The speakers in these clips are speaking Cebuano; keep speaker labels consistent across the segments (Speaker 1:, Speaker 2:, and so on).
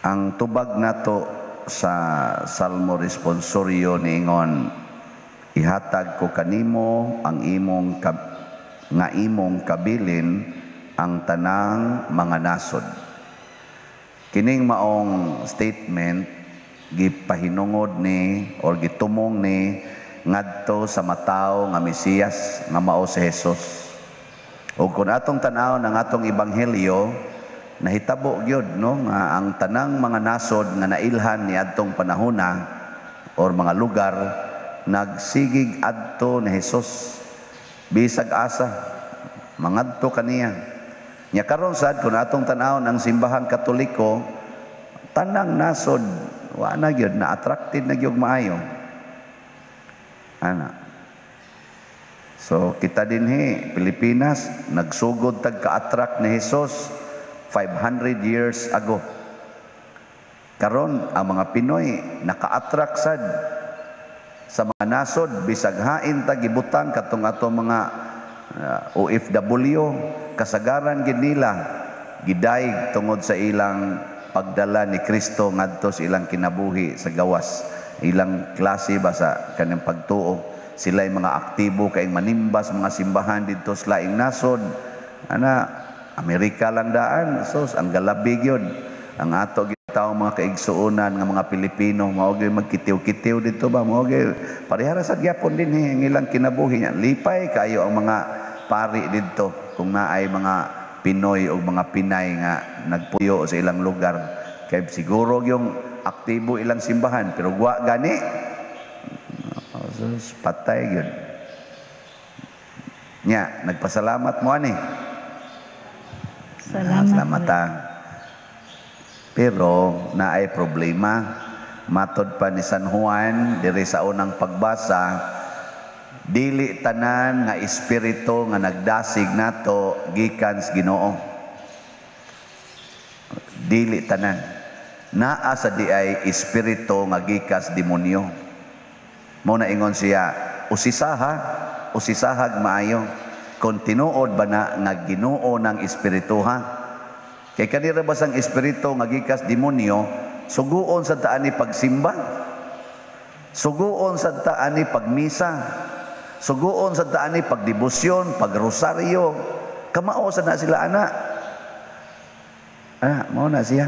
Speaker 1: Ang tubag nato sa Salmo responsorio niingon, "Ihatag ko kanimo ang imong nga imong kabilin ang tanang mga nasod." Kining maong statement gipahinungod ni or gitumong ni ngadto sa matawo nga Mesiyas nga mao si Jesus. Ug kung atong tan-awon ang atong ebanghelyo, nahitabo gyud, no, nga ang tanang mga nasod nga nailhan ni adtong panahona or mga lugar nagsigig adto ni Jesus bisag asa mangadto kaniya. Nya karon sad, kung atong tan-awon ang Simbahang Katoliko, tanang nasod wa na gyud na attracted na gyud maayo ana. So kita dinhi Pilipinas, nagsugod tag ka-attract ni Jesus 500 years ago. Karon ang mga Pinoy naka-attract sad sa mga nasod bisag hain ta gibutang katong ato mga OFW. Kasagaran gid nila gidayeg tungod sa ilang pagdala ni Kristo ngadto sa ilang kinabuhi sa gawas, ilang klase ba sa kanang pagtuo. Sila mga aktibo kay manimbas mga simbahan didto sa laing nasod ana. Amerika lang daan, sos, ang galabi gyud ang ato tawo, mga kaigsuonan nga mga Pilipino, mao gyud magkitiw-kitiw didto ba, mao gyud parehara sad gyapon dinhi ang ilang kinabuhi niya. Lipay kayo ang mga pari didto kung naay mga Pinoy o mga Pinay nga nagpuyo sa ilang lugar, kay siguro yung aktibo ilang simbahan, pero wa gani. Oh, sus, patay gyud nya. Nagpasalamat mo ani?
Speaker 2: Salamat.
Speaker 1: Ah, salamat ah. Pero naay problema. Matod pa ni San Juan diri sa unang pagbasa, dili tanan nga espiritu nga nagdasig nato gikan sa Ginoo. Dili tanan. Naa sa di ay espiritu nga gikas demonyo. Mao na ingon siya, "Usisaha, usisahag maayo kung tinuod ba na nga Ginoo ng espiritu ha." Kay kanira ba sang espiritu nga gikas demonyo, suguon sa taan ni pagsimba, suguon sa taan ni pagmisa, suguon sa taan ni pagdebosyon, pagrosaryo. Kamao sa na sila ana. Ah, mao na siya.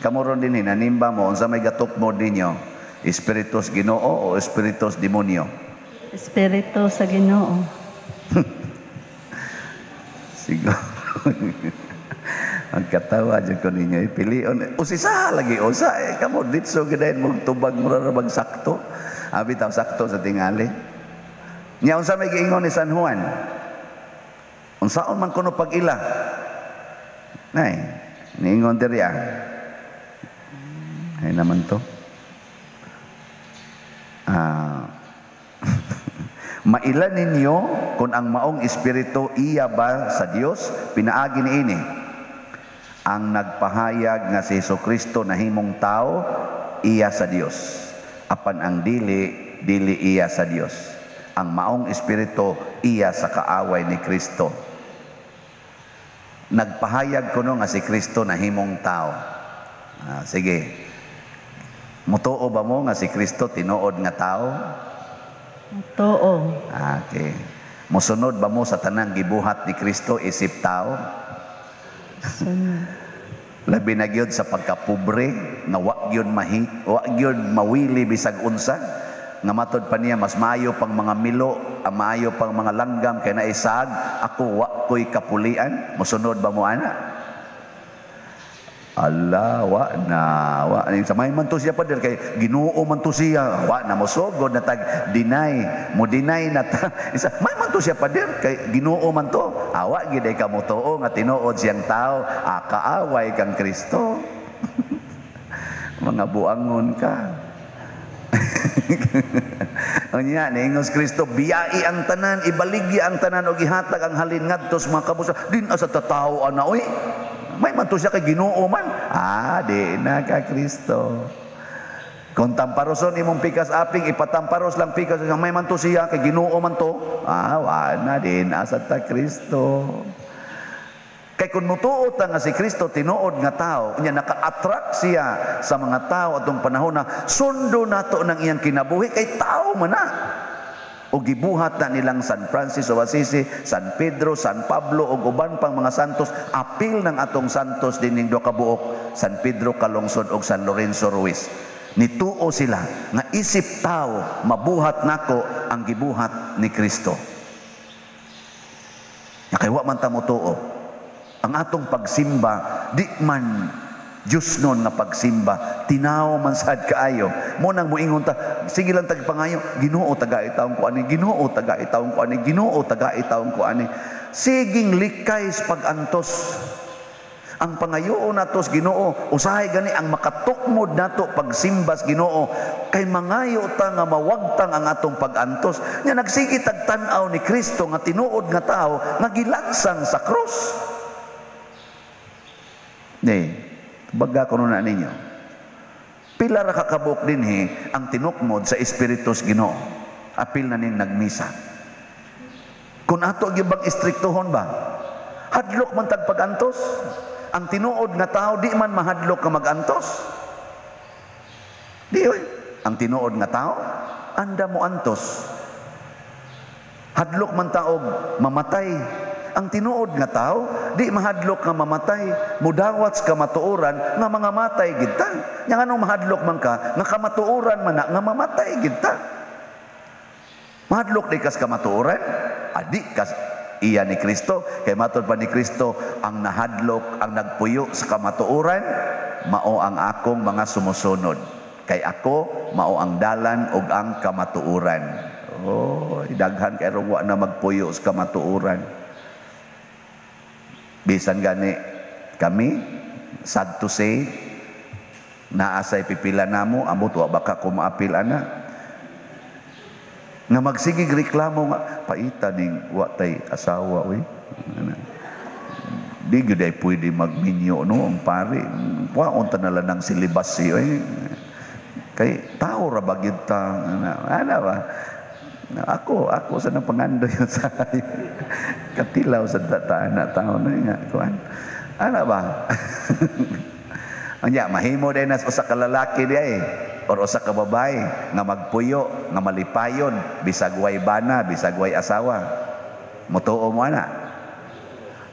Speaker 1: Kamo ron din, nanimba mo, unsa may gatukmod ninyo? Espiritus Ginoo o espiritus demonyo?
Speaker 2: Espiritu sa Ginoo.
Speaker 1: Siguro. Ang katawa dyan ko ninyo, ipilion. Usisa lagi, usa. Eh, kamo, ditso, gadayon mong tubag, mura ra bag sakto. Abi taw sakto sa tingali. Nya unsa may giingon ni San Juan? Unsaon man kuno pag-ila? Nay, niingon diri ah. Ay naman to. Ah, "Maila ninyo kung ang maong espiritu iya ba sa Dios pinaagi niini. Ang nagpahayag nga si Hesus Kristo nahimong tao, iya sa Dios. Apan ang dili, dili iya sa Dios. Ang maong espiritu iya sa kaaway ni Kristo." Nagpahayag kuno nga si Kristo nahimong tao. Ah, sige. Mutuo ba mo nga si Kristo tinuod nga tao?
Speaker 2: Too.
Speaker 1: Ah, okay. Mosunod ba mo sa tanang gibuhat ni Kristo isip tao?
Speaker 2: Sunod.
Speaker 1: Labi na gyud sa pagkapobre nga wa gyud mahi, wa gyud mawili bisag unsa, nga matod pa niya, mas maayo pang mga milo, ang maayo pang mga langgam kay naisag, ako wa ko'y kapulian. Mosunod ba mo ana? Ala, wa na, wa. Sa may man to siya, pader, kay Ginoo man to siya. Wa na, mosugod na tag deny, mo deny na ta. Isa, may man to siya, pader, kay Ginoo man to. Awa gid ay kamutuo nga tinuod siyang tao, ah, kaaway kang Kristo. Mga buangon ka. Unya, niingon si Kristo, "Biyai ang tanan, ibaligya ang tanan, og ihatag ang halin ngadto sa mga kabusa." Din asa tatawo ana oy. May man to siya kay Ginoo man. Ah, di na ka Kristo. Kung tamparoson imong pikas aping, ipatamparos lang pikas, may man to siya kay Ginoo man to. Ah, wa na din asa ta Kristo. Kay Kay kung mutuo ta nga si Kristo tinuod nga tao, nya naka-attract siya sa mga tao atong panahon na sundo nato ng iyang kinabuhi kay tao man na. O gibuhat na nilang San Francis of Assisi, San Pedro, San Pablo ug uban pang mga santos, apil ng atong santos dining duha ka buok, San Pedro Calungsod ug San Lorenzo Ruiz. Nituo sila nga isip tao mabuhat nako ang gibuhat ni Kristo. Nga kay wa man ta motuo. Ang atong pagsimba di man Diyos nun nga pagsimba, tinaw man sad kaayo. Mo nang moingon ta, sige lang tagpangayo, "Ginoo, taga taon ko ani, Ginoo, taga taon ko ani, Ginoo, taga taon ko ani." Siging likay sa pag-antos. Ang pangayoon nato sa Ginoo, usahay gani ang makatukmod nato pagsimba sa Ginoo kay mangayo ta nga mawagtang ang atong pag-antos. Nya nagsige tag tan-aw ni Kristo nga tinuod nga tao nga gilansang sa krus. Ne, baga ko na ninyo. Pila ra ka kabuok dinhi ang tinukmod sa Espiritu sa Ginoo. Apil na ning nagmisa. Kung ato gyud bang istriktohon ba? Hadlok man tag pag-antos. Ang tinuod nga tao di man mahadlok nga mag-antos. Di oy. Ang tinuod nga tao anda mo antos. Hadlok man taog mamatay. Ang tinuod nga tao di mahadlok nga mamatay, mudawat sa kamatuoran nga mga matay gid ta. Nya nganong mahadlok man ka nga kamatuoran man na nga mamatay gid ta? Mahadlok di kas kamatuoran, adi kas iya ni Kristo. Kay matod pa ni Kristo, ang nahadlok, ang nagpuyo sa kamatuoran, mao ang akong mga sumusunod. Kay ako mao ang dalan ug ang kamatuoran. Oh, daghan kay wa na magpuyo sa kamatuoran. Bisan gani kami, sad to say, naa say pipila namo, ambot wa baka ko maapil ana, nga magsigig reklamo nga paita ning wa tay asawa, uy. Ana. Di gyud ay pwede magminyo no ang pare. Waon ta na lang ng celibacy, oy. Kay tao ra ba gyud ta? Ana, ana ba? Ako sa napangandoy sa katilaw sa tata na tao na nga kuan. Ana ba? Anya mahimo din nas usa ka lalaki di ay or usa ka babae nga magpuyo nga malipayon bisag way bana, bisag way asawa. Mutuo mo ana?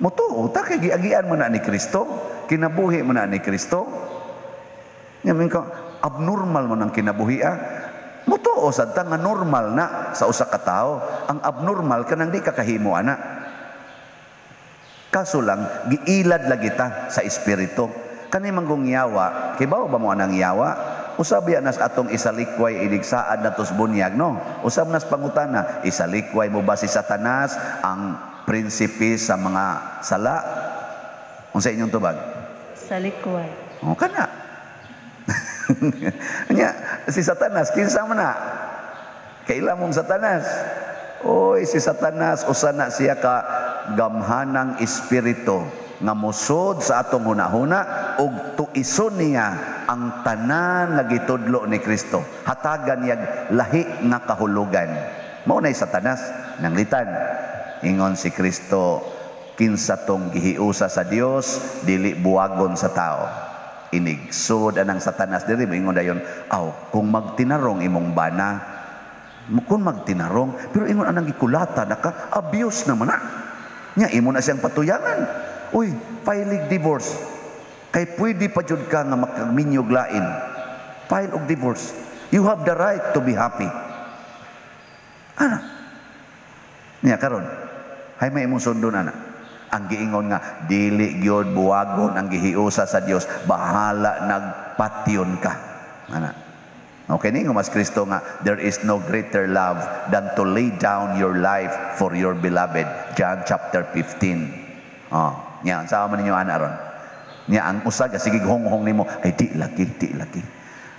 Speaker 1: Mutuo ta kay giagian mo na ni Kristo, kinabuhi mo na ni Kristo. Nya ka abnormal mo nang kinabuhi ah. Mutuo sad ta nga normal na sa usa ka tawo. Ang abnormal kanang di ka kahimo ana. Kaso lang giilad lagi ta sa espiritu. Kani manggong yawa, kibaw ba mo anang yawa? Usab ya nas atong isalikway inig saad natos bunyag no. Usab nas pangutana, isalikway mo ba si Satanas ang prinsipe sa mga sala? Unsa inyong tubag?
Speaker 2: Salikway.
Speaker 1: O kana. Nya si Satanas kinsa man na? Kaila mong Satanas? Oy, si Satanas usa na siya ka gamhanang espiritu nga musod sa atong hunahuna ug tuison niya ang tanan nga gitudlo ni Kristo. Hatagan niya lahi nga kahulugan. Mao nay Satanas nanglitan. Ingon si Kristo, kinsa tong gihiusa sa Dios dili buwagon sa tao. Inigsod anang Satanas diri, moingon dayon, aw kung magtinarong imong bana, kung magtinarong, pero ingon anang gikulata naka abuse naman na. Nya imo na siyang patuyangan. Uy, filing divorce. Kay pwede pa jud ka nga makaminyog lain. File og divorce. You have the right to be happy. Ana. Nya karon, hay may imong sundon ana. Ang giingon nga dili gyud buwagon ang gihiusa sa Dios, bahala nagpatyon ka. Ana. Okay ni mas Kristo nga there is no greater love than to lay down your life for your beloved. John chapter 15. Oh, nya unsa man ninyo ana ron? Nya ang usa ga sige honghong nimo ay di lagi, di lagi.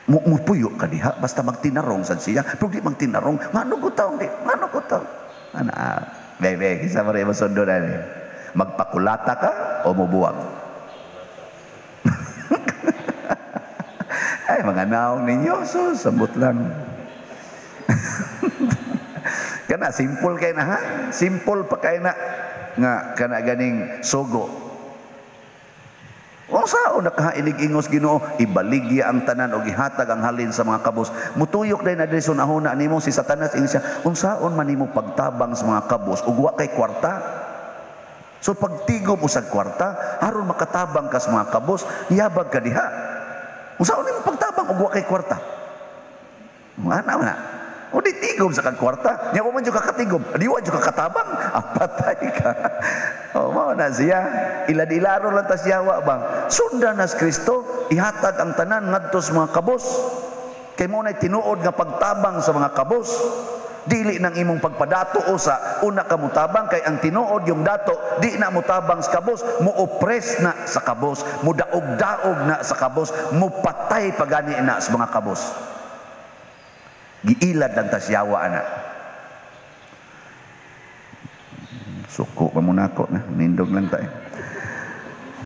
Speaker 1: Mupuyo ka diha basta magtinarong sad siya. Pero di magtinarong, ngano ko taon di? Ngano ko taon? Ana, bebe, kinsa man imo sundon ani? Magpakulata ka o mubuwag? Ay, mga naong ninyo, so sambot lang. Kana simple kay na ha? Simple pa kay na nga kana ganing sugo. Unsaon na kaha inig ingos Ginoo, ibaligya ang tanan og ihatag ang halin sa mga kabos. Mutuyok dahil na diri sa hunahuna nimo si Satanas, ingon siya, unsaon man nimo pagtabang sa mga kabos ug wa kay kwarta? So pagtigom usag kwarta aron makatabang ka sa mga kabos, yabag ka diha. Unsaon nimo pagtabang ug wa kay kwarta? Ana man na. O di tigom sa kag kwarta. Nya man jud ka katigom, di wa jud ka katabang, ah, patay ka. O mao na siya. Ilad-ilaro lang tas yawa bang. Sundan nas Kristo, ihatag ang tanan ngadto sa mga kabos. Kay mo na'y tinuod nga pagtabang sa mga kabos. Dili nang imong pagpadato o sa una ka mutabang, kay ang tinuod yung dato di na mutabang sa kabos, mo oppress na sa kabos, mo daog-daog na sa kabos, mo patay pagani na sa mga kabos. Giilad lang tas yawa ana. Suko pa mo nako na, nindog lang tayo.